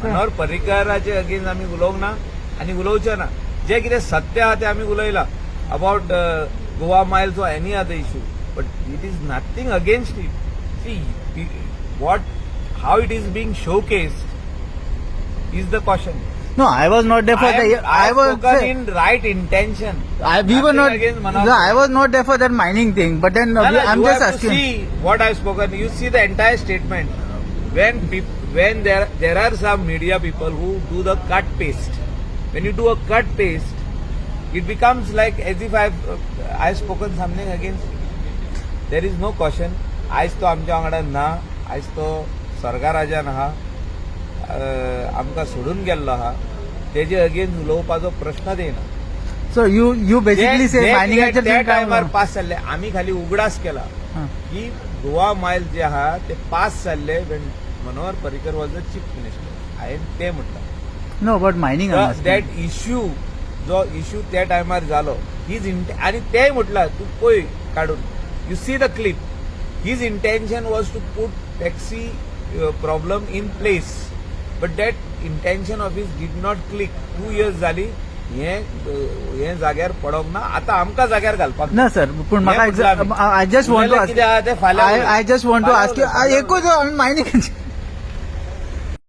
Manohar पर्रीकराचे against आमी उलोवंक ना आनी उलोवचे ना. जे कितें सत्य आहा तें आमी उलयला about Goa Miles or any other issue, but it is nothing against it. See, what how it is being showcased is the caution. No, I was not there for I, the am, I I was spoken in right intention. I, we were Nothing not. Against Manohar. No, I was not there for that mining thing. But then No, no, I'm you just have asking. to see what I've spoken. You see the entire statement. When there are some media people who do the cut paste. When you do a cut paste, it becomes like as if I've spoken something against. There is no caution. आयज तो आमच्या वांगडा ना, आयज तो स्वर्गाराजान आहा, आमकां सोडून गेल्लो आहा. तेजे अगेन्स्ट उलोवपाचो प्रश्नच येना. So you basically say J mining कितें त्या टायमार पास जाल्ले, आमी खाली उगडास केला की गोवा मायल्स जे आहा ते पास जाल्ले when Manohar Parrikar was the Chief Minister. हांवें ते म्हटलं. No, but mining. I'm asking. That issue, जो इश्यू त्या टायमार जालो, his, आनी तेय म्हटलं, तूं पळय काडून, you see the clip, his intention was to put taxi problem in place, but that intention of his did not click. 2 years जाली, हे हे जाग्यार पडोंक ना, आतां आमकां जाग्यार घालपाक. No, sir. पूण म्हाका हें म्हटलं आमी. I just want to उलयलें कितें आहा तें फाल्यां I just want to फाल्यां ask you. उलय, एकूच मायनिंग.